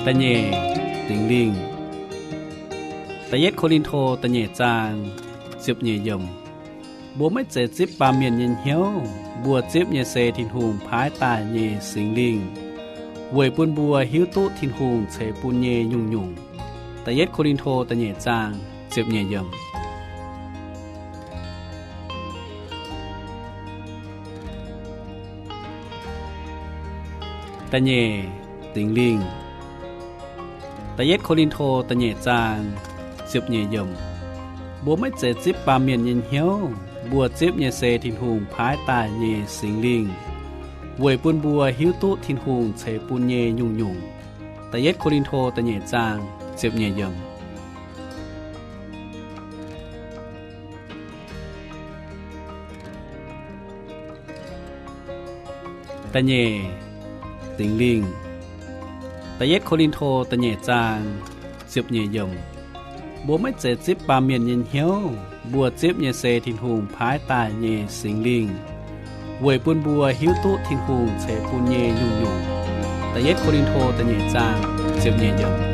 Da'nyeic, Singx Lingh. Da'yietv Ko^lin^to da'nyeic zaang ziepc nyeic yiemc. Mbuo maiv zeiz zipv baamh mienh nyei hnyouv, mbuo zipv nyei se Tin-Hungh paaiv daaih nyei Singx Lingh, weic bun mbuo hiuv duqv Tin-Hungh ceix bun nyei nyungc-nyungc. Da'yietv Ko^lin^to da'nyeic zaang ziepc nyeic yiemc. Da'nyeic, Singx Lingh. Da'yietv Ko^lin^to da'nyeic zaang ziepc nyeic yiemc. Mbuo maiv zeiz zipv baamh mienh nyei hnyouv, mbuo zipv nyei se Tin-Hungh paaiv daaih nyei Singx Lingh, weic bun mbuo hiuv duqv Tin-Hungh ceix bun nyei nyungc-nyungc. Da'yietv Ko^lin^to da'nyeic zaang ziepc nyeic yiemc. Da'nyeic, Singx Lingh. Da'yietv Ko^lin^to da'nyeic zaang ziepc nyeic yiemc. Mbuo maiv zeiz zipv baamh mienh nyei hnyouv, mbuo zipv nyei se Tin-Hungh paaiv daaih nyei Singx Lingh, weic bun mbuo hiuv duqv Tin-Hungh ceix bun nyei nyungc-nyungc. Da'yietv Ko^lin^to da'nyeic zaang ziepc nyeic yiemc.